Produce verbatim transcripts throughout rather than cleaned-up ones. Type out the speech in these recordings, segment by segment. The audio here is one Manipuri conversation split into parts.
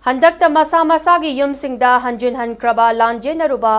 ꯍꯟꯗꯛꯇ ꯃꯁꯥ ꯃꯁꯥꯒꯤ ꯌꯨꯝꯁꯤꯡꯗ ꯍꯟꯖꯤꯟ ꯍꯟꯈ꯭ꯔꯕ ꯂꯥꯟꯖꯦꯟꯅꯔꯨꯕ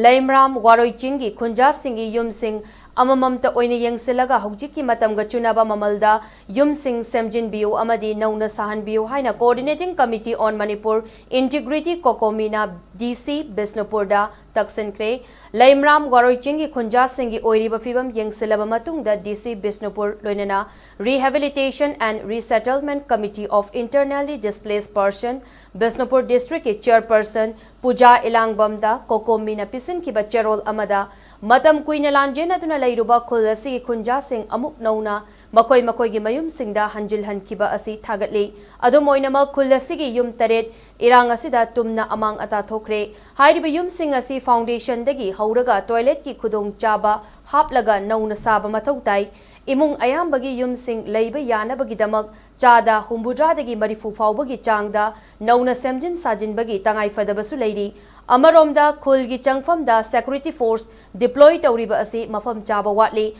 ꯂꯩꯃꯔꯥꯝ ꯋꯥꯔꯣꯏ ꯆꯤꯡꯒꯤ ꯈꯨꯟꯖꯥꯁꯤꯡꯒꯤ ꯌꯨꯝꯁꯤꯡ ꯑꯃꯃꯝꯇ ꯑꯣꯏꯅ ꯌꯦꯡꯁꯤꯜꯂꯒ ꯍꯧꯖꯤꯛꯀꯤ ꯃꯇꯝꯒ ꯆꯨꯅꯕ ꯃꯃꯜꯗ ꯌꯨꯝꯁꯤꯡ ꯁꯦꯝꯖꯤꯟꯕꯤꯌꯨ ꯑꯃꯗꯤ ꯅꯧꯅ ꯁꯥꯍꯟꯕꯤꯌꯨ ꯍꯥꯏꯅ Coordinating Committee on Manipur Integrity, COCOMI ꯅ ꯗꯤ ꯁꯤ ꯕꯤꯁꯅꯨꯄꯨꯔꯗ ꯇꯛꯁꯤꯟꯈ꯭ꯔꯦ꯫ ꯂꯩꯃꯔꯥꯝ ꯋꯥꯔꯣꯏ ꯆꯤꯡꯒꯤ ꯈꯨꯟꯖꯥꯁꯤꯡꯒꯤ ꯑꯣꯏꯔꯤꯕ ꯐꯤꯕꯝ ꯌꯦꯡꯁꯤꯜꯂꯕ ꯃꯇꯨꯡꯗ ꯗꯤ ꯁꯤ ꯕꯤꯁꯅꯨꯄꯨꯔ ꯂꯣꯏꯅꯅ Rehabilitation and Resettlement Committee of Internally Displaced Person, Bishnupur district ꯀꯤ chairperson ꯄꯨꯖꯥ ꯏꯂꯥꯡꯕꯝꯗ COCOMI ꯅ ꯄꯤꯁꯤꯟꯈꯤꯕ ꯆꯦꯔꯣꯜ ꯑꯃꯗ ꯃꯇꯝ ꯀꯨꯏꯅ ꯂꯥꯟꯖꯦꯟꯅꯗꯨꯅ ꯂꯩꯔꯨꯕ ꯈꯨꯜ ꯑꯁꯤꯒꯤ ꯈꯨꯟꯖꯥꯁꯤꯡ ꯑꯃꯨꯛ ꯅꯧꯅ ꯃꯈꯣꯏ ꯃꯈꯣꯏꯒꯤ ꯃꯌꯨꯝꯁꯤꯡꯗ ꯍꯟꯖꯤꯜꯍꯟꯈꯤꯕ ꯑꯁꯤ ꯊꯥꯒꯠꯂꯤ꯫ ꯑꯗꯨꯝ ꯑꯣꯏꯅꯃꯛ, ꯈꯨꯜ ꯑꯁꯤꯒꯤ ꯌꯨꯝ ꯇꯔꯦꯠ ꯏꯔꯥꯡ ꯑꯁꯤꯗ ꯇꯨꯝꯅ ꯑꯃꯥꯡ ꯑꯇꯥ ꯊꯣꯛꯈ꯭ꯔꯦ꯫ ꯍꯥꯏꯔꯤꯕ ꯌꯨꯝꯁꯤꯡ ꯑꯁꯤ foundation ꯗꯒꯤ ꯍꯧꯔꯒ toilet ꯀꯤ ꯈꯨꯗꯣꯡꯆꯥꯕ ꯍꯥꯞꯂꯒ ꯅꯧꯅ ꯁꯥꯕ ꯃꯊꯧ ꯇꯥꯏ꯫ ꯏꯃꯨꯡ ꯑꯌꯥꯝꯕꯒꯤ ꯌꯨꯝꯁꯤꯡ ꯂꯩꯕ ꯌꯥꯅꯕꯒꯤꯗꯃꯛ ꯆꯥꯗ ꯍꯨꯝꯐꯨꯇꯔꯥꯗꯒꯤ ꯃꯔꯤꯐꯨ ꯐꯥꯎꯕꯒꯤ ꯆꯥꯡꯗ ꯅꯧꯅ ꯁꯦꯝꯖꯤꯟ ꯁꯥꯖꯤꯟꯕꯒꯤ ꯇꯉꯥꯏꯐꯗꯕꯁꯨ ꯂꯩꯔꯤ꯫ ꯑꯃꯔꯣꯝꯗ, ꯈꯨꯜꯒꯤ ꯆꯪꯐꯝꯗ security force deploy ꯇꯧꯔꯤꯕ ꯑꯁꯤ ꯃꯐꯝ ꯆꯥꯕ ꯋꯥꯠꯂꯤ꯫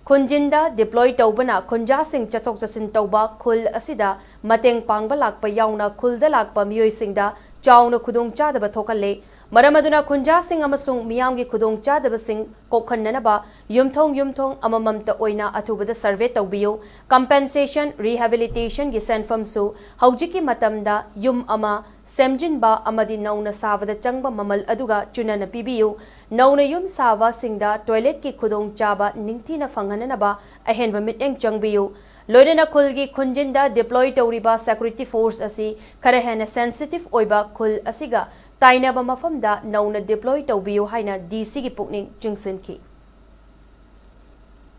ꯈꯨꯟꯖꯤꯟꯗ deploy ꯇꯧꯕꯅ ꯈꯨꯟꯖꯥꯁꯤꯡ ꯆꯠꯊꯣꯛ ꯆꯠꯁꯤꯟ ꯇꯧꯕ, ꯈꯨꯜ ꯑꯁꯤꯗ ꯃꯇꯦꯡ ꯄꯥꯡꯕ ꯂꯥꯛꯄ ꯌꯥꯎꯅ ꯈꯨꯜꯗ ꯂꯥꯛꯄ ꯃꯤꯑꯣꯏꯁꯤꯡꯗ ꯆꯥꯎꯅ ꯈꯨꯗꯣꯡꯆꯥꯗꯕ ꯊꯣꯛꯍꯜꯂꯦ꯫ ꯃꯔꯝ ꯑꯗꯨꯅ ꯈꯨꯟꯖꯥꯁꯤꯡ ꯑꯃꯁꯨꯡ ꯃꯤꯌꯥꯝꯒꯤ ꯈꯨꯗꯣꯡꯆꯥꯗꯕꯁꯤꯡ ꯀꯣꯛꯍꯟꯅꯅꯕ ꯌꯨꯝꯊꯣꯡ ꯌꯨꯝꯊꯣꯡ ꯑꯃꯃꯝꯇ ꯑꯣꯏꯅ ꯑꯊꯨꯕꯗ survey ꯇꯧꯕꯤꯌꯨ꯫ Compensation, rehabilitation ꯒꯤ ꯁꯦꯟꯐꯝꯁꯨ ꯍꯧꯖꯤꯛꯀꯤ ꯃꯇꯝꯗ ꯌꯨꯝ ꯑꯃ ꯁꯦꯝꯖꯤꯟꯕ ꯑꯃꯗꯤ ꯅꯧꯅ ꯁꯥꯕꯗ ꯆꯪꯕ ꯃꯃꯜ ꯑꯗꯨꯒ ꯆꯨꯅꯅ ꯄꯤꯕꯤꯌꯨ꯫ ꯅꯧꯅ ꯌꯨꯝ ꯁꯥꯕꯁꯤꯡꯗ toilet ꯀꯤ ꯈꯨꯗꯣꯡꯆꯥꯕ ꯅꯤꯡꯊꯤꯅ ꯐꯪꯍꯟꯅꯅꯕ ꯑꯍꯦꯟꯕ ꯃꯤꯠꯌꯦꯡ ꯆꯪꯕꯤꯌꯨ꯫ ꯂꯣꯏꯅꯅ ꯈꯨꯜꯒꯤ ꯈꯨꯟꯖꯤꯟꯗ deploy ꯇꯧꯔꯤꯕ security force ꯑꯁꯤ ꯈꯔ ꯍꯦꯟꯅ sensitive ꯑꯣꯏꯕ ꯈꯨꯜ ꯑꯁꯤꯒ ꯇꯥꯏꯅꯕ ꯃꯐꯝꯗ ꯅꯧꯅ deploy ꯇꯧꯕꯤꯌꯨ ꯍꯥꯏꯅ ꯗꯤ ꯁꯤꯒꯤ ꯄꯨꯛꯅꯤꯡ ꯆꯤꯡꯁꯤꯟꯈꯤ꯫